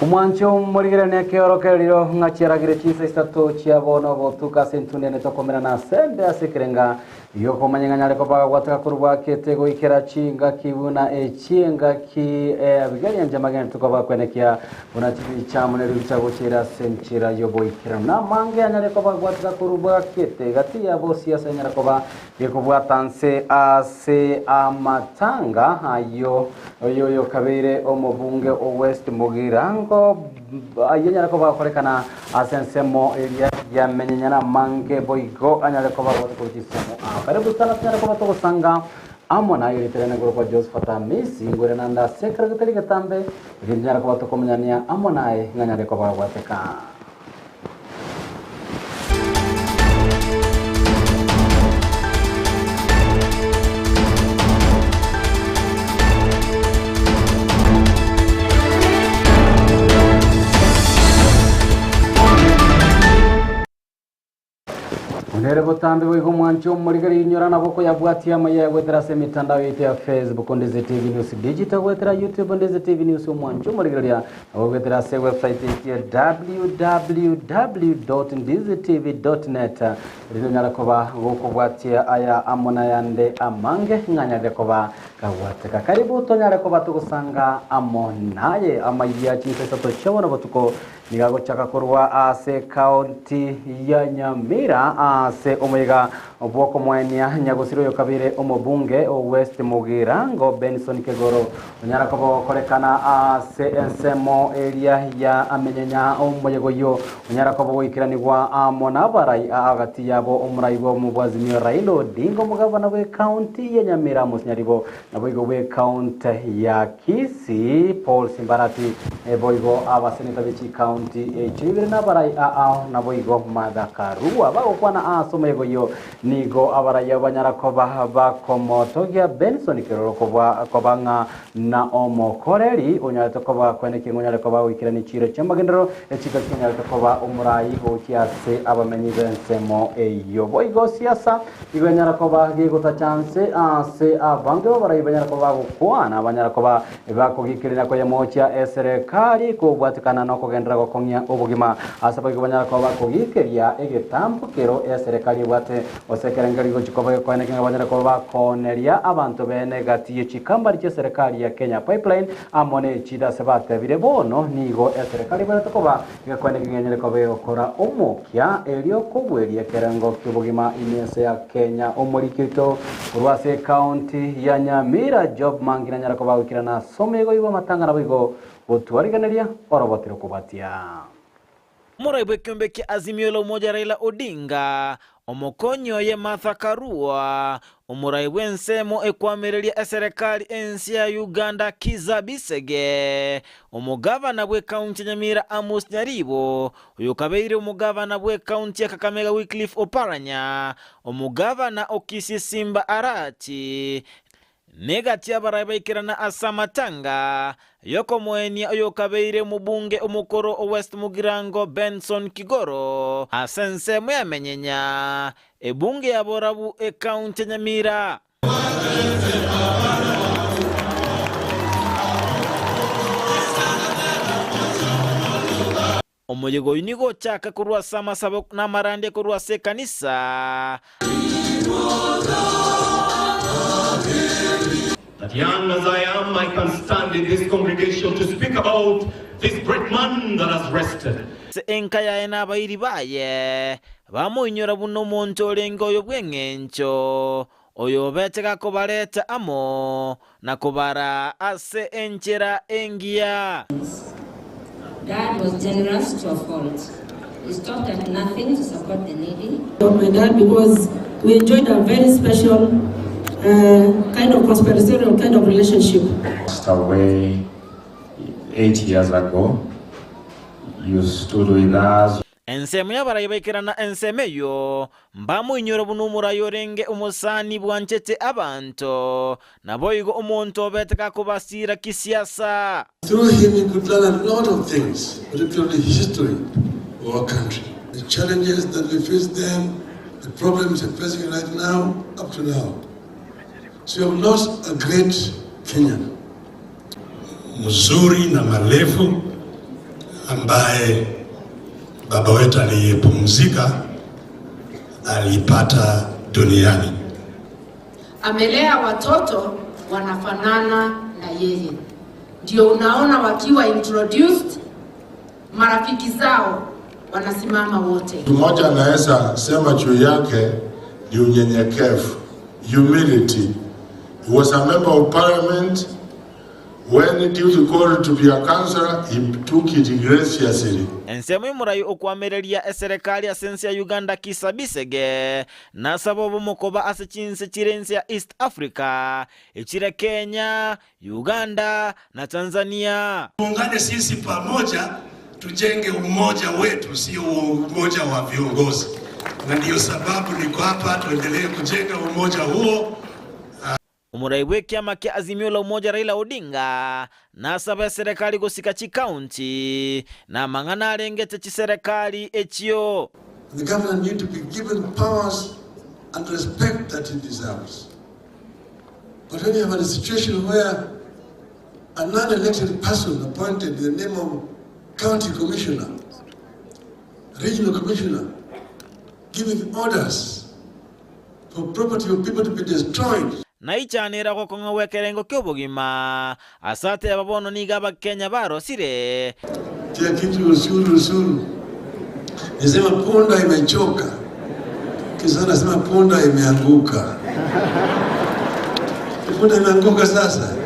Omwancho morigerane keorokerero ng'achiaragire chisa isato chiabono botuka sentunene tokomera na sembe asekerenga yokomanyang'anyare kobaga gwataka kurwa kete goikera chinga kibuna echinga ki abigalia njamagene tukoba kwenekia buna chibicha muneri bichagochira senchira yoboikera na mange anyare kobaga gwataka kurwa kete gati ya bosia senyara koba yekobwatanse ase amatanga ayo oyo kabere omobunge o West Mugirango ayenyara koba korekana asensemo eria ya menyana mange boigo anyare koba gwataka karibu sana tena kwa toko amo na yule tena kwa Josephat Amisi ngore nanda sekretari gatambe rinjara kwa toko mnyania amo naye nganyare kwa gwateka. Nere botambe boigo mwancho murigari inyora naboko yabwatia maya gwetera se mitandao yetu ya Facebook Ndizi TV News Digital gwetera YouTube Ndizi TV News mwancho murigari nabo gwetera se website yetu ya www.ndizitv.net rinyara koba gokobwatia aya amona yande amange nganyare koba kagwateka. Karibu tonyare koba tugusanga amonaye amaya chinsa to chabona botuko nigagochaka korwa ase county ya Nyamira ase omwega obwoko mwenia nyagosiro yokabire omobunge o West Mugirango Benson Kegoro onyara kobo korekana ase ensemo area ya amenyenya omoyego yo onyara kobo ikiranigwa amona barai agati yabo omuraibo mubwazimio Raila Odinga omugabana we county ya Nyamira musinyaribo naboigo we county ya Kisii Paul Simbarati eboigo abaseneta bichi county echibire nabarai a naboigo Madhakarua bagokwana asomego yo nigo abaraya banyarakoba bakomotogia Benson Kiroro koba kobanga na omokoreri onyarete koba kweneke ngonyare koba wikirani chiro chamagendero echika kinyarete koba omurai gokiase abamenyi bensemo eyo boigo siasa igo nyarakoba gigota chance ase abange barai banyarakoba gokwana banyarakoba bakogikirina koyemocha eserikali kobwatikana no kogendera gokong'ia obogima ase boigo banyarakoba kogikeria egetambukero eserikali bwate osekerengeri gochikoba kweneke banyarakoba koneria abantu bene gati yechikambari che serikali ya Kenya Pipeline amone chida sebate bire bono nigo eserikali bwate koba kweneke ngenyere koba gokora omokia erio kobweria kerengo kyobogima imense ya Kenya omorikito kurwase county ya Nyamira Job Mangina nyarakoba wikirana somego ibo matanga nabigo gotwariganeria orobotero kubatia. Muraibu kiombe kia Azimio la Umoja Raila Odinga omokonyo ye Martha Karua omuraibu ensemo ekwamereria eserikali ensi ya Uganda Kizza Besigye omugavana bwe county Nyamira Amos Nyaribo oyo kabeire omugavana bwe county ya Kakamega Wycliffe Oparanya omugavana Okisi Simba Arati negati abaraibaikirana asamatanga yoko mweni oyo kabeire mubunge omukoro o West Mugirango Benson Kigoro asense muyamenyenya ebunge ya Borabu e county Nyamira. Omoyego unigo chaka kurwa sama sabo na marande kurwa se kanisa. That young as I am, I can stand in this congregation to speak about this great man that has rested. Enka ya ena bairi baye bamuinyora buno omonto orenge oyo bw'eng'encho oyo beteka kobareta amo na kobara ase enchera engiya. Dad was generous to a fault. He stopped at nothing to support the needy. My dad, because we enjoyed a very special kind of conspiratorial kind of relationship. Passed away 8 years ago. You stood with us. Ensemo y'abarayibaikirana ensemeyo mbamuinyora buno yorenge umusani bwanchete abantu naboigo omuntu obeteka kubasira kisiasa. Through him you could learn a lot of things, particularly history of our country. The challenges that we face then, the problems we're facing right now, up to now. So you have lost a great Kenyan. Mzuri na marefu, ambaye baba wetu aliyepumzika alipata duniani. Amelea watoto wanafanana na yeye. Ndio unaona wakiwa introduced, marafiki zao wanasimama wote. Mmoja anaweza sema juu yake ni unyenyekevu, humility. He was a member of parliament. When duty called to be a councillor, he took it graciously. Ensemo imurai okwamereria eserikali ase ya Uganda kisabisege na sababu mukoba ase chinse chirense ya East Africa echire Kenya, Uganda na Tanzania. Tuungane sisi pamoja tujenge umoja wetu, sio umoja wa viongozi. Na ndio sababu niko hapa, tuendelee kujenga umoja huo. Umurai w'ekiama kia Azimio la Umoja Raila Odinga nasaba serikali gusika chikaunti na mang'ana arengete chiserikali echio. The governor need to be given powers and respect that he deserves. But when you have a situation where a non-elected person appointed in the name of county commissioner, regional commissioner, giving orders for property of people to be destroyed. Na ichanira gokong'a wekerengo kyobogima asate ababono niga abakenya barosire. Tia kitu ushuru ushuru. Nisema punda imechoka. Kisha nasema punda imeanguka. Punda imeanguka sasa.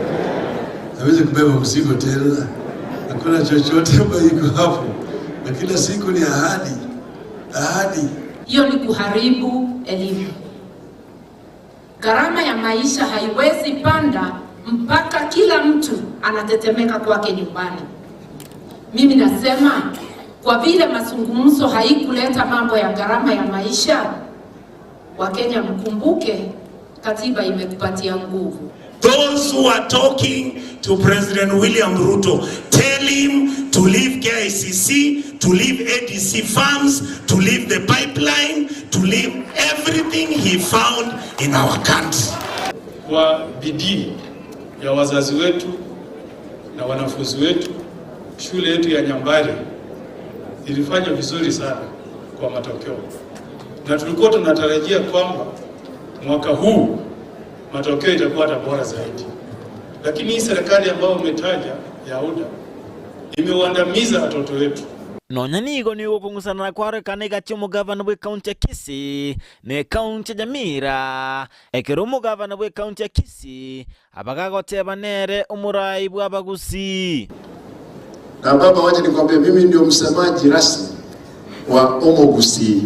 Hawezi kubeba mzigo tena. Hakuna chochote ambayo iko hapo. Na kila siku ni ahadi. Ahadi. Hiyo ni kuharibu elimu. Gharama ya maisha haiwezi panda mpaka kila mtu anatetemeka kwake nyumbani. Mimi nasema kwa vile mazungumzo haikuleta mambo ya gharama ya maisha, Wakenya mkumbuke katiba imekupatia nguvu. Those who are talking to President William Ruto, tell him to leave KICC, to leave ADC farms, to leave the pipeline, to leave everything he found in our country. Kwa bidii ya wazazi wetu na wanafunzi wetu, shule yetu ya Nyambari ilifanya vizuri sana kwa matokeo. Na tulikuwa tunatarajia kwamba mwaka huu matokeo itakuwa hata bora zaidi. Lakini hii serikali ambayo umetaja ya UDA imewandamiza watoto wetu. Nonya nigo ni gukungusana na kwarekana igachi omugavana bwe kaunti ya Kisii ne kaunti ya Nyamira. Ekero omugavana bwe kaunti ya Kisii abagagoteba nere omurai bwa abagusi. Na baba, wacha nikwambie, mimi ndio msemaji rasmi wa Omogusi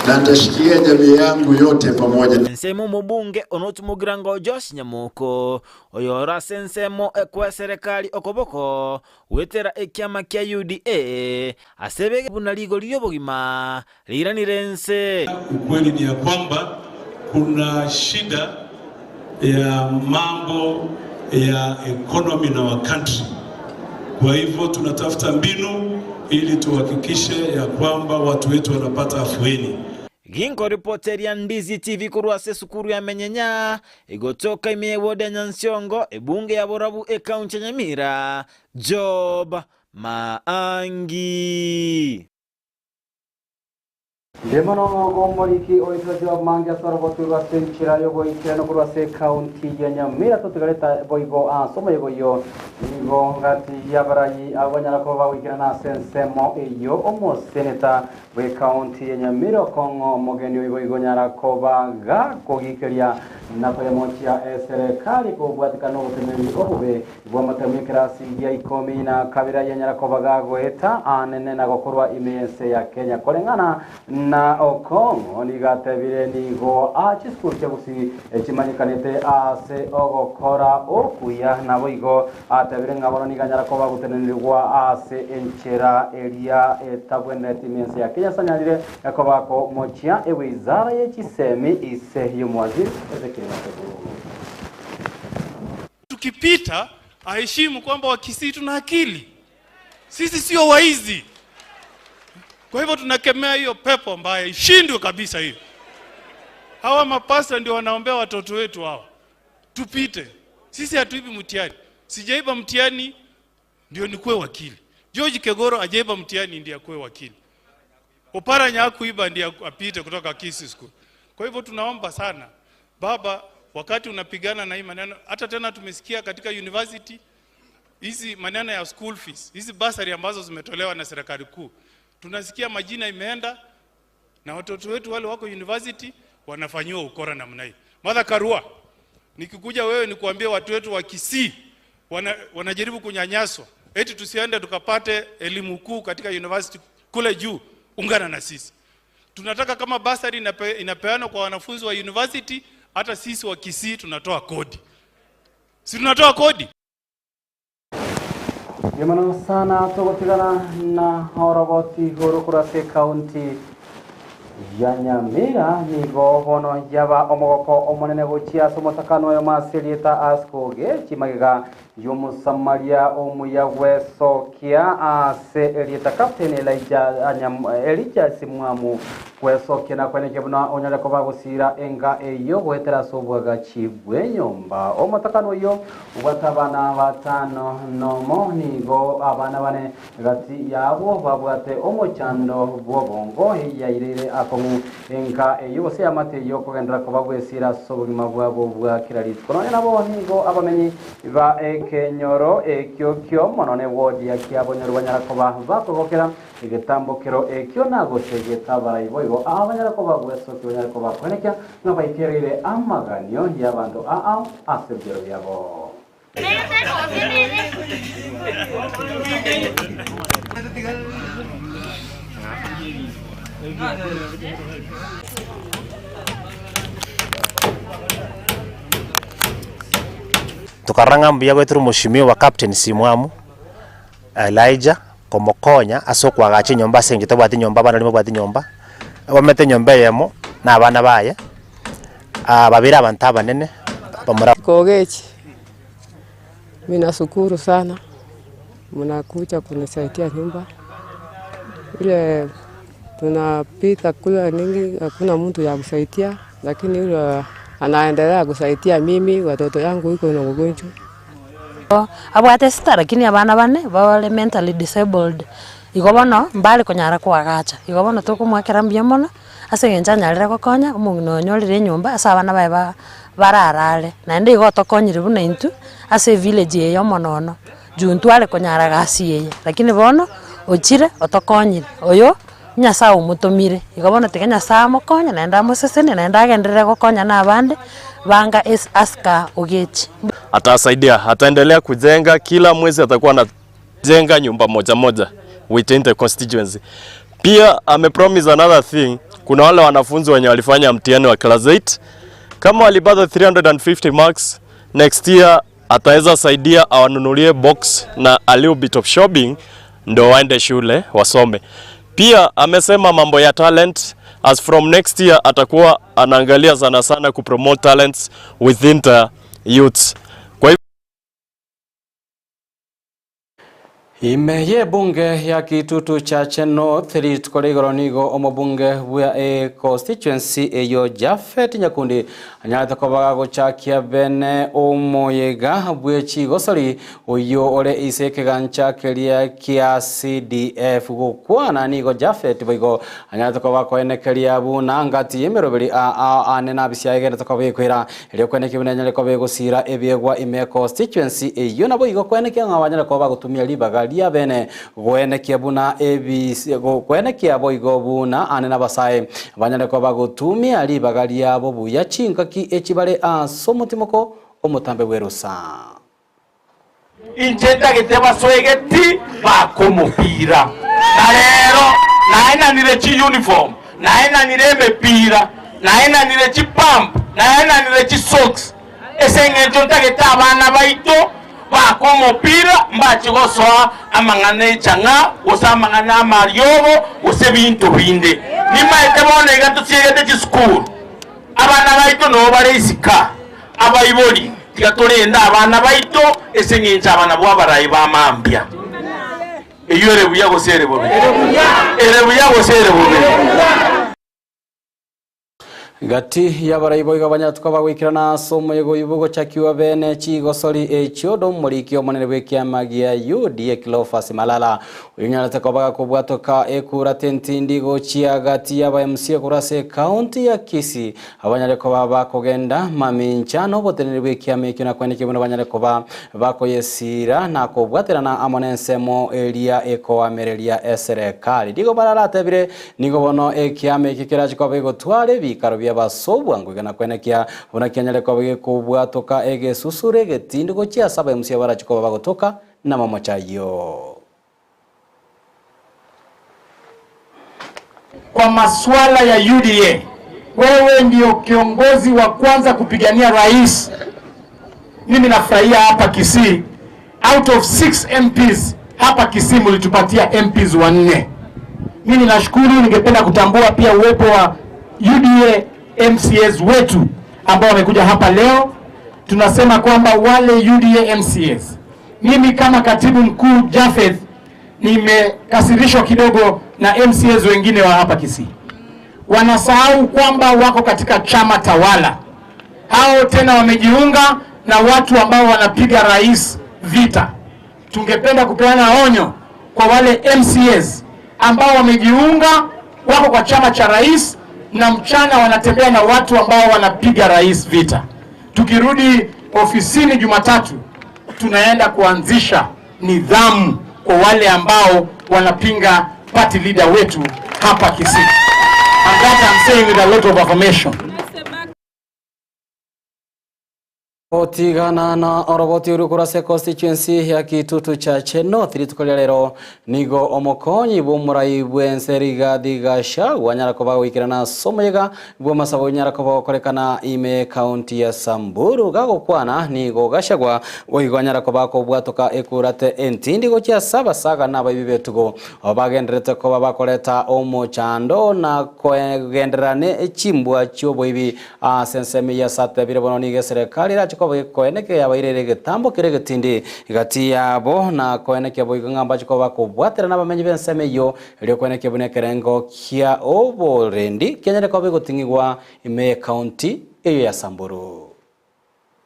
na nitashikilia jamii yangu yote pamoja. Nsemo mubunge onotumugirango Josh Nyamoko oyora sensemo ekwa serikali okoboko wetera ekiama kia UDA asebe bunaligo lyobugima liranirense. Ukweli ni ya kwamba kuna shida ya mambo ya economy na wa country. Kwa hivyo tunatafuta mbinu ili tuhakikishe ya kwamba watu wetu wanapata afueni. Ginko reporter Ndizi TV kurwase sukuru ya Menyenya igotoka ime wode Nyansiongo ebunge ya Borabu e kaunti ya Nyamira. Job Maangi. Demono gomoriki oitwa Job Maangi aswara goturwa senchira yogo ikirano kurwa se kaunti ya Nyamira totugareta boigo asoma yogo yo nigo ngati yabarayi abanyara ko bawikirana sensemo eyo omo seneta we kaunti ya Nyamira kongo mogeni oigo igonyara ko baga kogikeria na koyamochia serikali kobwatikana obutemereri obube bw'amatemu y'ekirasi ya 12 ya nyara ko bagagoeta anene na gokorwa imense ya Kenya koreng'ana na Okongo nigatebire nigo achiskuru kia Gusii chimanyikanite ase ogokora okuya nabo igo atebire ng'abono niganyara koba gutenenerwa ase enchera eria etabwenerete imense ya Kenya sanyarire ekobako mochia ewizara y'echisemi ise y'omwaziri Ezekiel Mateguru. Tukipita aheshimu kwamba Wakisii tuna akili, sisi sio waizi. Kwa hivyo tunakemea hiyo pepo mbaya, ishindwe kabisa hiyo. Hawa mapasta ndio wanaombea watoto wetu hawa. Tupite. Sisi hatuibi mtihani. Sijaiba mtihani ndio nikuwe wakili. George Kegoro ajaiba mtihani ndiye akuwe wakili. Oparanya hakuiba ndiye apite kutoka Kisii School. Kwa hivyo tunaomba sana baba, wakati unapigana na hii maneno, hata tena tumesikia katika university hizi maneno ya school fees, hizi bursary ambazo zimetolewa na serikali kuu, tunasikia majina imeenda na watoto wetu wale wako university wanafanyiwa ukora namna hii. Martha Karua, nikikuja wewe nikuambie watu wetu wa Kisii wanajaribu kunyanyaswa, eti tusiende tukapate elimu kuu katika university kule juu. Ungana na sisi. Tunataka kama bursary inapeanwa kwa wanafunzi wa university, hata sisi wa Kisii tunatoa kodi. Si tunatoa kodi? Yamano sana tugutigana na oroboti iguru kurase kaunti ya Nyamira nigo bono yaba omogoko omonene gochia ase omotakano oyo maserieta asikoge chimagega yomusamaria omuya gwesokia ase erieta Captain Elijah Simwamu gwesokia na kweneke buna onyare koba gosira enga eyo gwetera ase obwagachi bw'enyomba omotakano oyo obwate abana batano nomo nigo abana bane gati yabo babwate omochando bw'obongo yairire akong'u enka eyo gose amate eyo kogendera koba gwesira ase obogima bwabo bwa kila rituko nonye nabo nigo abamenyi ba ekenyoro ekio kio mono ne wodi ya kiabonyoru banyara koba bakogokera egetambokero ekio nagosegeta baraibo igo abanyara koba gwesoki banyara koba kwenekia ng'a baikereire amaganio y'abanto ao ase ebiero biabo. Tukaranga mbuya gwetu mushimiwa Captain Simwamu Elijah komokonya ase okwagacha enyomba ase eng'encho tobwate enyomba abana barimo babwate enyomba bamete enyomba eyemo na abana baye babere abanto abanene bamura. Kogechi, mimi nashukuru sana mnakuja kunisaidia nyumba ile tunapita kula ningi, hakuna mtu ya kusaidia, lakini yule anaendelea kusaidia mimi, watoto yangu iko na ugonjwa. Abwate sita lakini abana bane bale mentally disabled igo bono mbali konyara kwagacha igo bono tukumwakera mbuya mono ase eng'encho anyarire gokonya omong'ina onyorire enyomba ase abana baye bararare naende igo tokonyire buna intwe ase evillage eyo monono juu ntware konyara gasi eye lakini bono ochire otokonyire oyo Nyasaye omotomire igo bono tiga Nyasaye amokonya naende amosesenie naende agenderere gokonya na abande banga aska Ogechi. Atasaidia, ataendelea kujenga, kila mwezi atakuwa anajenga nyumba moja moja within the constituency. Pia amepromise another thing, kuna wale wanafunzi wenye walifanya mtihani wa class 8 kama walipata 350 marks, next year ataweza saidia awanunulie box na a little bit of shopping ndo waende shule wasome. Pia amesema mambo ya talent, as from next year atakuwa anaangalia sana sana kupromote talents within the youths. Kwa ime ye bunge ya Kitutu Chache North rituko rigoro nigo omobunge bwa constituency eyo Japhet Nyakundi anyarete kobaga gochakia bene omoyega bwe chigosori oyo ore ise kegancha keria kia CDF gokwana nigo Japhet boigo anyarete koba koenekeria buna ngati emeroberi a ane nabisia egerete kobekwira erio kweneke bunanyare kobegosira ebiegwa ime constituency eyo nabo igo kweneke ng'abanyare koba gotumia ribaga ria bene gwenekia buna ebisi gwenekia boigo buna ane nabasae banyare koba gotumia ribaga riabo buya chinkaki echibare ase omotimoko omotambe bwerusa inche ndagete baswegeti bakomopira na rero naenanire chi uniform naenanire emepira naenanire chi pump naenanire chi socks ase eng'encho ntagete abana baito bakomopira mbachigosoa amang'ana echang'a gose amang'ana amariogo gose binto binde nimaete bono iga tosiegete chisukuru abana baito nabo bare isika abaibori tiga torenda abana baito ase eng'encho abana bo abarai bamambia eyo ere buya gose ere bobe ere buya gose ere bobe. Gati yabaraibo igabanyatuka bagwikirana somo yego ibugo chakiwa bene chigosori echiodo murikio munene bw'ekiama gia UDA Cleophas Malala unyarate ko bagakobwatoka ekura tentindi gochia gati yaba MC kurase county ya Kisii abanyare ko bakogenda maminchano botenere bw'ekiama ekyo na kweneke buno banyare ko bakoyesira na kobwaterana amonensemo elia ekoamereria eserikali digo bararate nigo bono ekiama ekikerachi ko begotware bikaro bya basobwa ngwigana kwenekia bunakianyale kwa kubwatoka ege susure getindi gochia saba MC barachiko bagotoka na mamochayo. Kwa masuala ya UDA, wewe ndio kiongozi wa kwanza kupigania rais. Mimi nafurahia hapa Kisii, out of 6 MPs hapa Kisii mlitupatia MPs 4. Mimi nashukuru. Ningependa kutambua pia uwepo wa UDA MCAs wetu ambao wamekuja hapa leo. Tunasema kwamba wale UDA MCAs, mimi kama katibu mkuu Jafeth nimekasirishwa kidogo na MCAs wengine wa hapa Kisii. Wanasahau kwamba wako katika chama tawala. Hao tena wamejiunga na watu ambao wanapiga rais vita. Tungependa kupeana onyo kwa wale MCAs ambao wamejiunga, wako kwa chama cha rais na mchana wanatembea na watu ambao wanapiga rais vita. Tukirudi ofisini Jumatatu, tunaenda kuanzisha nidhamu kwa wale ambao wanapinga party leader wetu hapa Kisii. And that I'm saying with a lot of affirmation. Otigana na oroboti urukurase constituency ya Kitutu Chache North rituko lero nigo omokonyi bw'omurai bw'enseriga digasha wanyara ko bagwikirana somoyega bw'amasabo nyara ko bakorekana ime county ya Samburu gagokwana nigo gashagwa oigwanyara ko bakobwatoka ekurate entindi gochia saba saga na babibetugo obagenderete ko bakoreta omochando na kogenderane echimbwa chioboibi sensemi ya sate birebono nige serikali racho koeneke yabairere getambo kire getindi gati yabo na koeneke boigo ngamba chiko bakobwatera nabamenyi benseme yo ryo koeneke bunekerengo kia oborendi kenyere ko begotingigwa ime county eyo ya Samburu.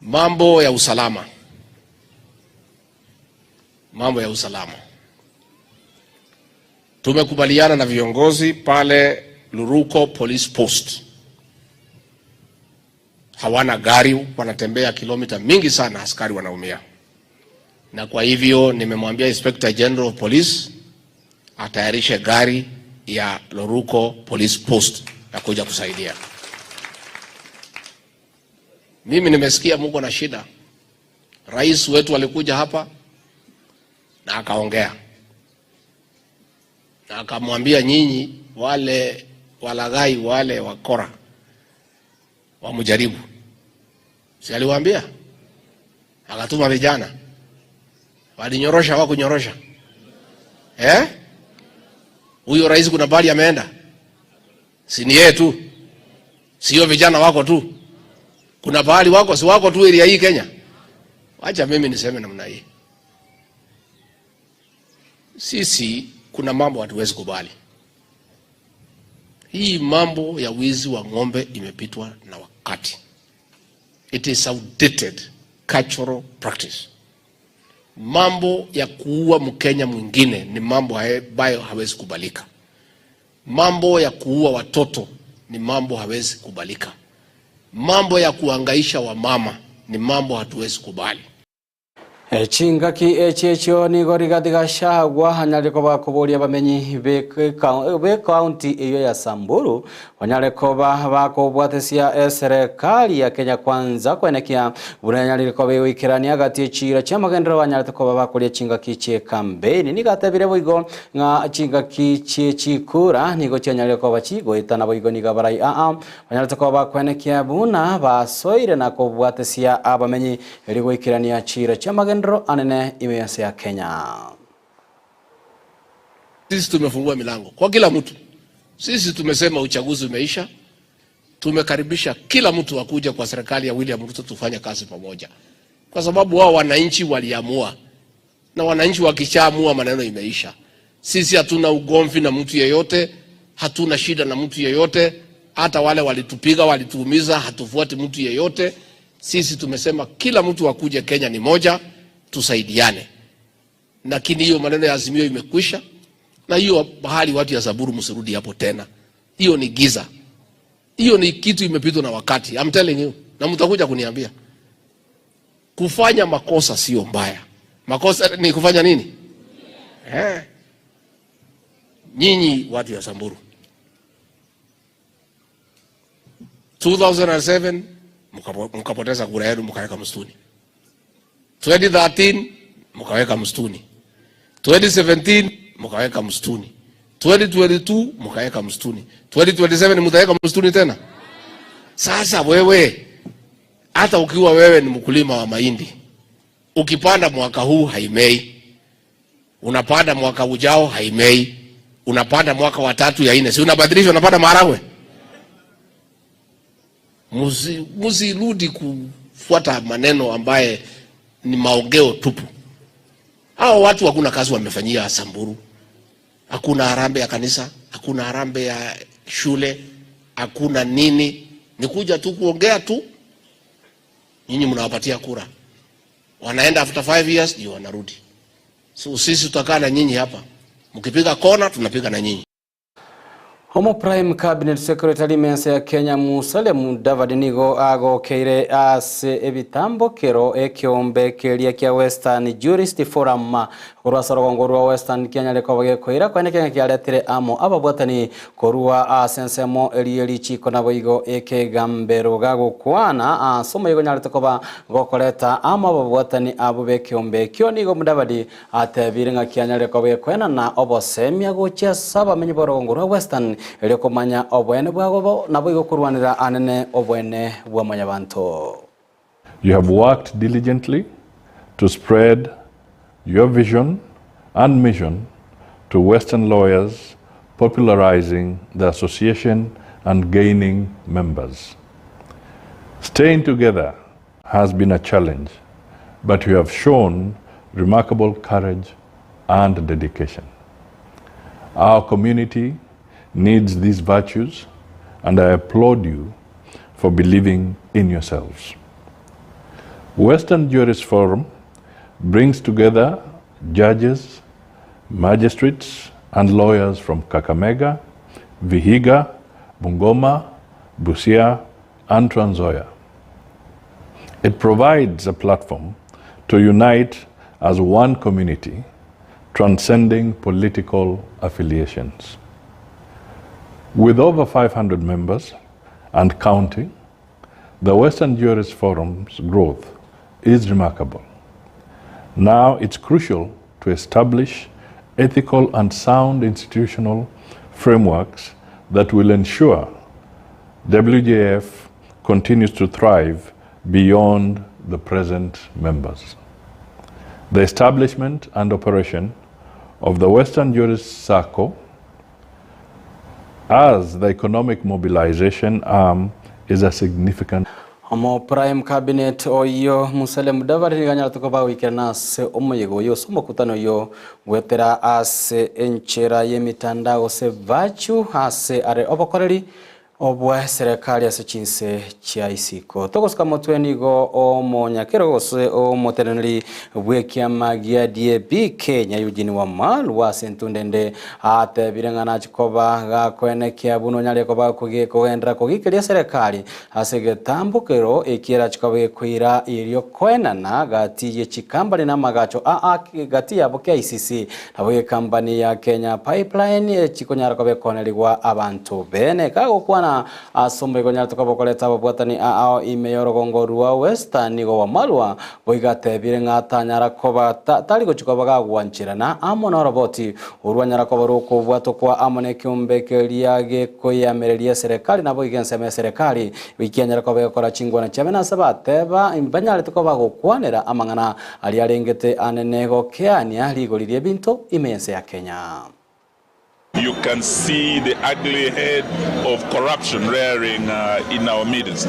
Mambo ya usalama, mambo ya usalama tumekubaliana na viongozi pale Luruko Police Post. Hawana gari, wanatembea kilomita mingi sana, askari wanaumia. Na kwa hivyo nimemwambia Inspector General of Police atayarishe gari ya Loruko Police Post ya kuja kusaidia. Mimi nimesikia muko na shida. Rais wetu alikuja hapa na akaongea. Na akamwambia nyinyi wale walaghai, wale wakora wamujaribu. Si aliwaambia? Akatuma vijana. Walinyorosha, hawakunyorosha. Eh? Huyo rais kuna bali ameenda. Si ni yeye tu. Sio vijana wako tu. Kuna bali wako, si wako tu area hii Kenya. Acha mimi niseme namna hii. Sisi kuna mambo hatuwezi kubali. Hii mambo ya wizi wa ng'ombe imepitwa na wakati. It is outdated cultural practice. Mambo ya kuua Mkenya mwingine ni mambo ambayo hawezi kubalika. Mambo ya kuua watoto ni mambo hawezi kubalika. Mambo ya kuhangaisha wamama ni mambo hatuwezi kubali. Chingaki echecho nigo Rigathi Gachagua hanyariko bakoboria bamenyi be county iyo ya Samburu banyariko bakobwatesia serikali ya Kenya Kwanza kwenekia buranyariko bewikirania gati chira cha magendero banyariko bakoria chingaki che campaign nigatebire boigo nga chingaki che chikura nigo chanyariko bachigoitana boigo niga barai banyariko bakwenekia buna basoire na kobwatesia abamenyi rigwikirania chira cha magendero anene imeyase ya Kenya. Sisi tumefungua milango kwa kila mtu. Sisi tumesema uchaguzi umeisha. Tumekaribisha kila mtu akuja kwa serikali ya William Ruto tufanye kazi pamoja. Kwa sababu wao wananchi waliamua. Na wananchi wakishaamua maneno imeisha. Sisi hatuna ugomvi na mtu yeyote, hatuna shida na mtu yeyote, Hata wale walitupiga, walituumiza, hatufuati mtu yeyote. Sisi tumesema kila mtu akuje Kenya ni moja, tusaidiane. Lakini hiyo maneno ya Azimio imekwisha, na hiyo bahali watu ya Samburu msirudi hapo tena. Hiyo ni giza, hiyo ni kitu imepitwa na wakati. I'm telling you, na mtakuja kuniambia. Kufanya makosa sio mbaya. Makosa ni kufanya nini? Nyinyi watu ya Samburu, 2007 mkapoteza kura yenu mkaweka msituni. 2013 mkaweka msituni. 2017 mkaweka msituni. 2022 mkaweka msituni. 2027 mtaweka msituni tena. Sasa wewe, hata ukiwa wewe ni mkulima wa mahindi, ukipanda mwaka huu haimei, unapanda mwaka ujao haimei, unapanda mwaka wa 3 ya 4, si unabadilisha, unapanda maharagwe. Msirudi kufuata maneno ambaye ni maongeo tupu. Hao watu hakuna kazi wamefanyia Samburu. Hakuna harambee ya kanisa, hakuna harambee ya shule, hakuna nini. Ni kuja tu kuongea tu. Nyinyi mnawapatia kura. Wanaenda after 5 years ndio wanarudi. So sisi tutakaa na nyinyi hapa. Mkipiga kona tunapiga na nyinyi. Homo Prime Cabinet Secretary Mensa ya Kenya Musalia Mudavadi nigo agokeire ase ebitambokero ekiombe keria kia Western Jurist Forum korwa rogongo rwa Western Kenya reko bagekoira kwene Kenya kiaretire amo ababwatani korwa ase ensemo eri chiko nabo igo ekegambero gagokwana asomo igo nyarete koba gokoreta amo ababwatani abo bekiombe kio nigo Mudavadi atebire ng'a Kenya reko bagekoena na obosemia gochia saba menye borongo rwa Western erikomanya obwene bwago nabo igokurwanira anene obwene bwa manyabanto. You have worked diligently to spread your vision and mission to Western lawyers, popularizing the association and gaining members. Staying together has been a challenge, but you have shown remarkable courage and dedication. Our community needs these virtues, and I applaud you for believing in yourselves. Western Jurist Forum brings together judges, magistrates, and lawyers from Kakamega, Vihiga, Bungoma, Busia, and Trans Nzoia. It provides a platform to unite as one community, transcending political affiliations. With over 500 members and counting, the Western Jurist Forum's growth is remarkable. Now it's crucial to establish ethical and sound institutional frameworks that will ensure WJF continues to thrive beyond the present members. The establishment and operation of the Western Jurist Circle as the economic mobilization arm is a significant. Omo Prime Cabinet oyo Musalia Mudavadi niganyara tukoba wikena se omoyego yo somo kutano yo gwetera ase enchera yemitandao se vachu ase are obokoreri obwa serikali ase chinse chia isiko togosuka motwe nigo omonyakero gose omoteneneri bw'ekiama gia DAP Kenya Eugene Wamalwa ase entundende atebire ng'a nachikoba gakwenekia buno nyare koba kogendera kogikeria serikali ase getambukero ekiera chikoba gekoira irio koenana gati ye chikambani na magacho a gati yabo KICC nabo ekambani ya Kenya Pipeline chikonyara koba ekonerigwa abantu bene kagokwana asombe gonyara tukabokoleta ababwatani ao imeyorogongo rwa Western nigo Wamalwa boigatebire ng'atanyara koba tari gochikoba bagagwanchirana amo na roboti urwanyara koba rukobwato kwa amo nekiombe keria gekoyamereria serikali nabo igenseme serikali wikianyara koba gokora chingwana chiabe nase bateba imbanyare tukoba gokwanera amang'ana aria arengete anene gokeania rigoririe binto imense ya Kenya. You can see the ugly head of corruption rearing in our midst.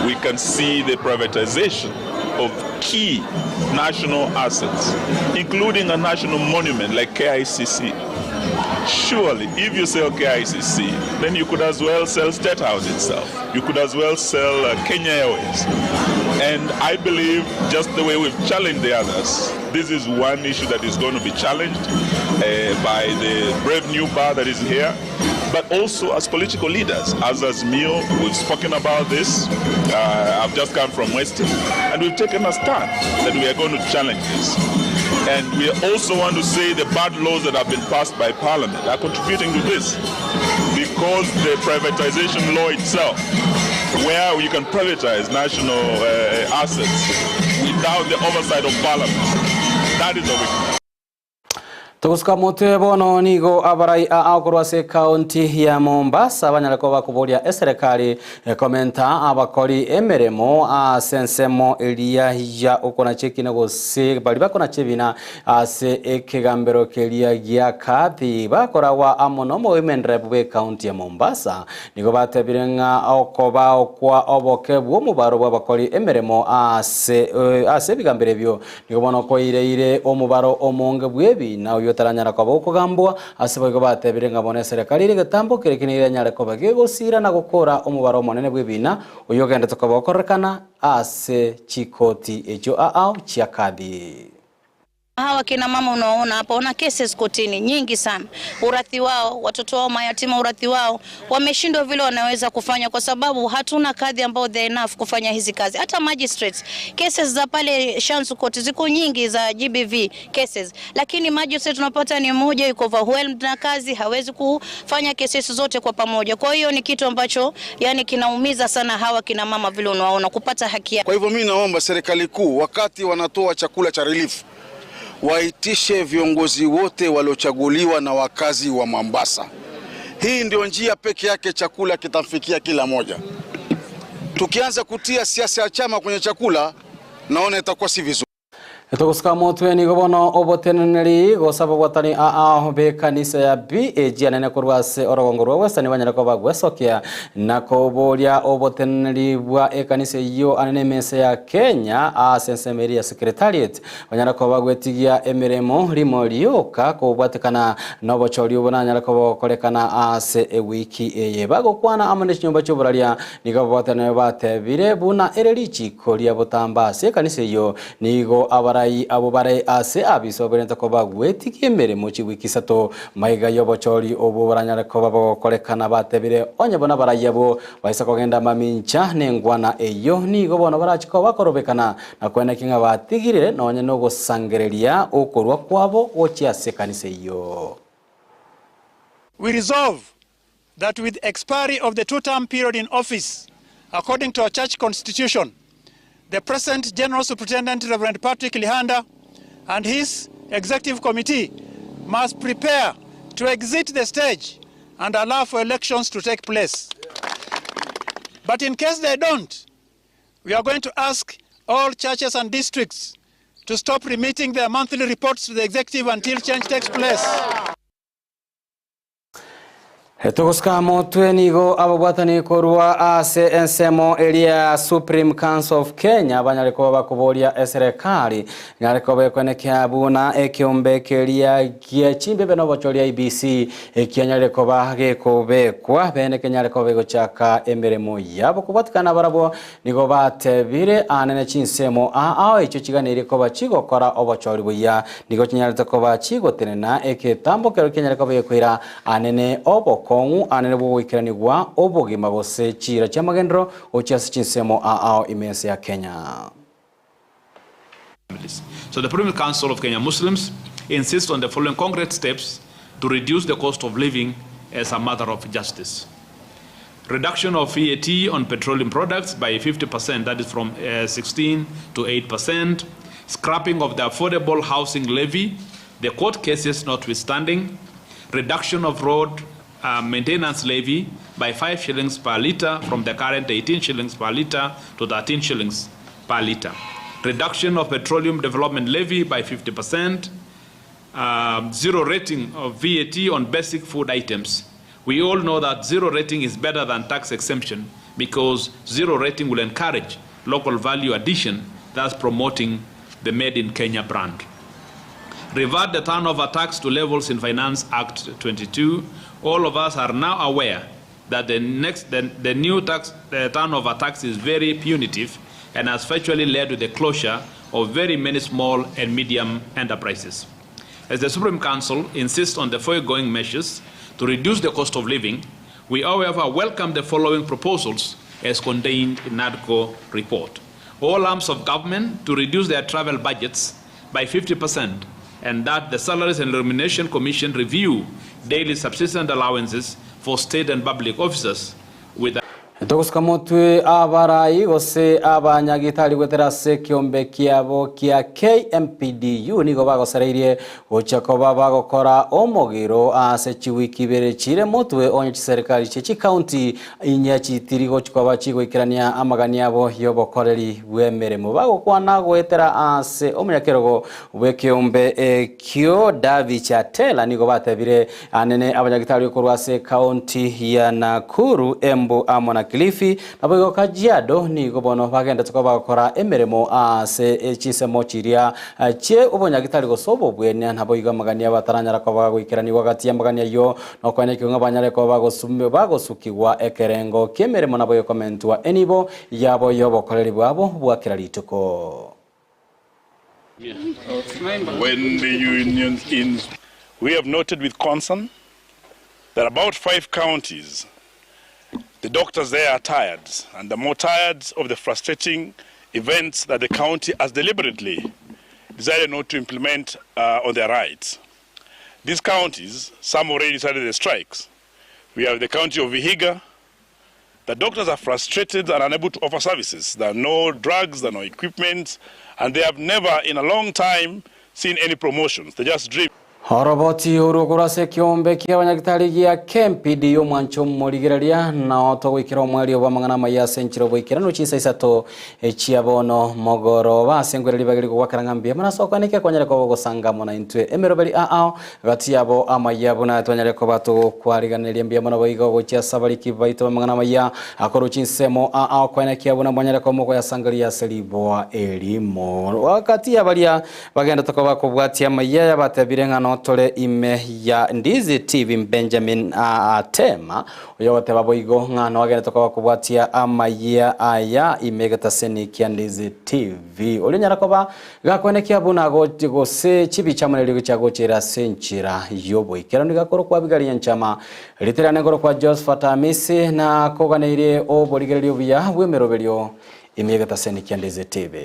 We can see the privatization of key national assets, including a national monument like KICC. Surely, if you sell KICC, then you could as well sell State House itself. You could as well sell Kenya Airways. And I believe, just the way we've challenged the others, this is one issue that is going to be challenged by the brave new bar that is here, but also as political leaders. As Azimio, we've spoken about this. I've just come from Western, and we've taken a stand that we are going to challenge this. And we also want to say the bad laws that have been passed by Parliament are contributing to this, because the privatization law itself, where you can privatize national assets without the oversight of Parliament, that is a weakness. Tugusuka mutwe bono nigo abarai akorwa ase county ya Mombasa banyareko bakuboria eserikali komenta abakori emeremo asensemo elia ya okona chekina gose bali bakona chebina ase ekegambero kelia gya kathi bakorawa amono mo women rep we county ya Mombasa nigo batebire nga okoba okwa oboke bwo mubaro bw'abakori emeremo ase ase bigambere byo nigo bono koireire omubaro omonge bwebi na taranyara kwa okugambwa ase boigo batebire nga bona serikali ire getambo kire kinire nyare ko bagegosira na gukora omubaro omonene bwebina oyo genda tukabokorekana ase chikoti echo ao chiakadi. Hawa kina mama unaoona hapa wana cases kotini nyingi sana. Urathi wao, watoto wao mayatima, urathi wao wameshindwa vile wanaweza kufanya kwa sababu hatuna kadhi ambao they enough kufanya hizi kazi. Hata magistrates, cases za pale Shanzu court ziko nyingi za GBV cases, lakini magistrate tunapata ni mmoja yuko overwhelmed na kazi, hawezi kufanya cases zote kwa pamoja. Kwa hiyo ni kitu ambacho yani kinaumiza sana hawa kina mama vile unaoona kupata haki yao. Kwa hivyo mimi naomba serikali kuu wakati wanatoa chakula cha relief waitishe viongozi wote waliochaguliwa na wakazi wa Mombasa. Hii ndio njia peke yake chakula kitamfikia kila moja. Tukianza kutia siasa ya chama kwenye chakula, naona itakuwa si vizuri. Tugusuka mutwe nigo bono oboteneneri gosaba bwatani a be kanisa ya BAG anene korwa ase orogongo rwa Western banyareko bagwesokia na koboria oboteneneri bwa ekanisa iyo anene mese ya Kenya ase ensemeri ya secretariat banyareko bagwetigia emiremo rimo rioka kobwatekana nobochori obonanyareko bokorekana ase ewiki eye bagokwana amane chinyomba chioboraria nigo bwatane batebire buna ere richiko ria botamba ase ekanisa iyo nigo abara abo bare ase abiso berenta ko bagwetikie emiremo chiwikisato maiga yobochori obo baranyara ko babokorekana batebire onye bona barayabo baisa kogenda mamincha nengwana eyo nigo bona barachiko bakorobekana na kwena kinga batigirire nonye no gosangereria okorwa kwabo gochia ase kanisa iyo. We resolve that with expiry of the two-term period in office, according to our church constitution, the present General Superintendent, Reverend Patrick Lihanda, and his executive committee must prepare to exit the stage and allow for elections to take place. But in case they don't, we are going to ask all churches and districts to stop remitting their monthly reports to the executive until change takes place. Tugusuka mutwe nigo ababwatani korwa ase ensemo eria Supreme Council of Kenya banyareko bakuboria eserikali nyareko bekwenekea buna ekiombe keria gia chimbebe nobochoria IBC ekianyareko bagekobekwa bene kenyareko begochaka emiremo yabo kubatikana barabo nigo batebire anene chinsemo ao echo chiganire ko bachigokora obochori buya nigo chinyarete ko bachigotenena eketambo kero kenyareko bekwira anene obo kongu anene bwoikiranigwa obogima gose chira chamagendro ochiasi chinsemo ao imense ya Kenya. So the Supreme Council of Kenya Muslims insists on the following concrete steps to reduce the cost of living as a matter of justice. Reduction of VAT on petroleum products by 50%, that is from 16 to 8%. Scrapping of the affordable housing levy, the court cases notwithstanding. Reduction of road maintenance levy by 5 shillings per litre from the current 18 shillings per litre to 13 shillings per litre. Reduction of petroleum development levy by 50%. Zero rating of VAT on basic food items. We all know that zero rating is better than tax exemption because zero rating will encourage local value addition, thus promoting the Made in Kenya brand. Revert the turnover tax to levels in Finance Act 22. All of us are now aware that the new tax, the turnover tax is very punitive and has virtually led to the closure of very many small and medium enterprises. As the Supreme Council insists on the foregoing measures to reduce the cost of living, we however welcome the following proposals as contained in NADCO report. All arms of government to reduce their travel budgets by 50%, and that the Salaries and Remuneration Commission review daily subsistence allowances for state and public officers with Togusuka motwe abarai gose abanyagitari gwetera se kiombe kiabo kia KMPDU nigo bagosereirie gocha koba bagokora omogiro ase chiwiki ibere chire motwe onye chiserikali chi county inya chitiri gocha koba chigoikerania amagani abo yobokoreri bw'emeremo bagokwana gwetera ase omunyakerogo bw'ekiombe kio Davi Chatela nigo batebire anene abanyagitari okorwa ase county ya Nakuru, Embu amo na Kilifi nabo Kajiado nigo bono bagenda tukoba bakora emeremo ase chisemo chiria chie obonyagitari gosobo bwenya nabo iga magania bataranyara ko bagoikeraniwa gati ya magania yo no kwanya kyonga banyare ko bagosume bagosukigwa ekerengo kiemeremo nabo yokomentwa enibo yabo yobokoreri bwabo bwakira rituko. When the union in, we have noted with concern that about 5 counties, the doctors there are tired, and the more tired of the frustrating events that the county has deliberately decided not to implement on their rights. These counties, some already decided the strikes. We have the county of Vihiga. The doctors are frustrated and unable to offer services. There are no drugs, there are no equipment, and they have never in a long time seen any promotions. They just dream. Horoboti urugurase kiombe kia abanyagitari gia KMPDU mwancho morigereria na otogwikira omweri oba mang'ana maya senchiro bwikirano chisa isato chiabono mogoro basengwereri bagiri gwakara ng'ambia manasoka nike kwanyare ko gosanga mona intwe emeroberi ao gati yabo amaya buna twanyare ko bato kwariganeria mbia mona boigo gochia sabariki baito mang'ana maya akoro chinsemo ao kwanya kiabuna mwanyare ko moko yasangaria seliboa elimo wakati yabaria bagenda tokoba kubwatia maya yabatebire ng'ano tole ime ya Ndizi TV Benjamin Atema uyote baboigo ng'ano agene tokoba kubwatia amaya aya imegetaseni kia Ndizi TV olinyara koba gakwenekia buna gose chibi chamuneli chagochera senchira yobo ikera nigakoro kwa bigaria nchama literane ngoro kwa Josephat Amisi na koganeire oborigererio bia bwemeroberio imegetaseni kia Ndizi TV.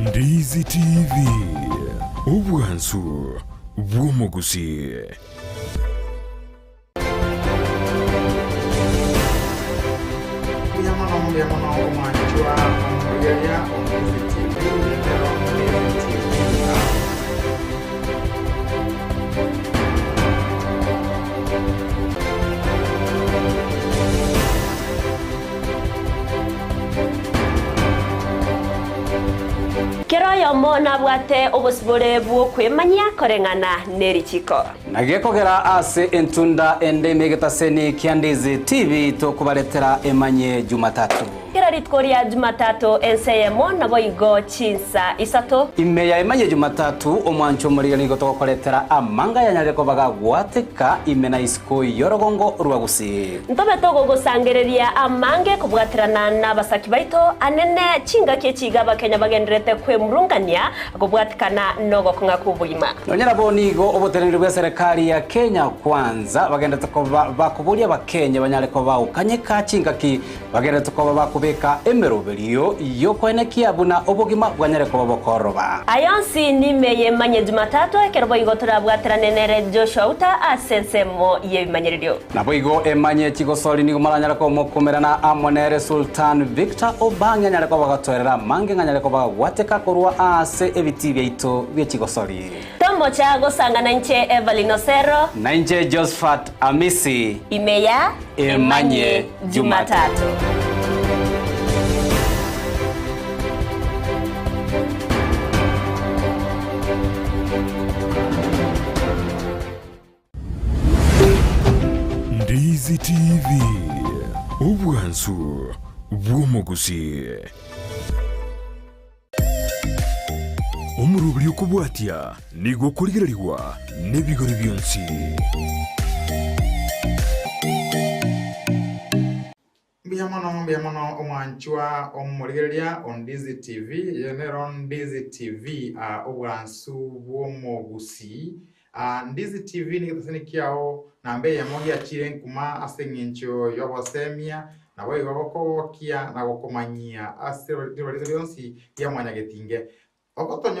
Ndizi TV ubwansu bw'umugusi. Kero mona bwate obosibore bwokwemanya koreng'ana nerichiko nagekogera ase entunda ende megetaseni kia Ndizi TV tokubaretera emanye Jumatatu kera ritkoria Jumatatu enseyemo nabo igo chinsa isato imeya emanye Jumatatu omwancho muriga tokoretera amanga yanyareko bagagwateka imena isiko yorogongo rwagusi ntobe togogosangereria amange kubwatirana n'abasaki baito anene chinga kechiga bakenya bagenderete kwemurungania kubwatikana nogo kunga kubugima nonyera bonigo oboteneri bwa serikali ya Kenya Kwanza bagenda tukoba bakuburia bakenya banyareko baukanyeka chinga ki bagenda tukoba kubeka emeroberio yokwenekia buna obogima bwanyare kuba bokoroba. Ayonsi nimeye manye Jumatatu ekerbo igo turabwateranenere Joshua Uta asensemo yebimanyererio. Nabo igo emanye chigosori nigo maranyara ko mokomerana amonere Sultan Victor Obanga nyare ko bagatoerera mange nganyare ko bagwateka korwa ase ebiti byaito byechigosori. Tomo chago sangana nche Evelyn Osero na nche Josephat Amisi imeya emanye Jumatatu. Ndizi TV obwansu bw'omuguzi omurubiri okubwatia nigo kurigererwa n'ebigori byonsi. Mbiyamono omwanchwa omurigereria on Ndizi TV yenero Ndizi TV obwansu bw'omugusi. Ndizi TV ni kitasani kiao na mbe ya mogi achire nkuma ase ng'encho y'obosemia na boigo gokobokia na gokomanyia ase ribarizo rionsi ria mwanyagetinge ogotonyo.